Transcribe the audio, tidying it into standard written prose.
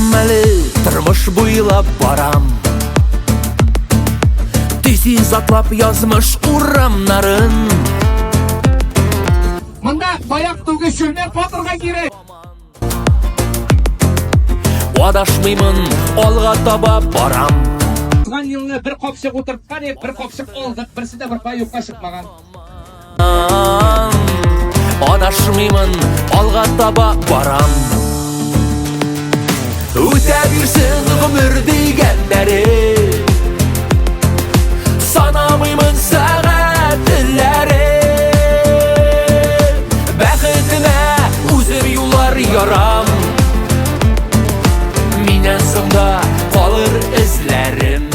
Барам әле, тормыш буйлап барам. Тиз-тиз атлап язмыш урамнарын. Монда таяк түгел, чүлмәк ватырга кирәк. Адашмыймын, алга таба барам. Узган елны бер капчык утырткан идек, бер капчык алдык, берсе дә бер юкка чыкмаган. Адашмыймын, алга таба барам. Үтә бирсен гомер дигәннәре. Санамыймын сәгатьләре. Бәхетемә үзем юллар ярам. Миннән соң да калыр эзләрем.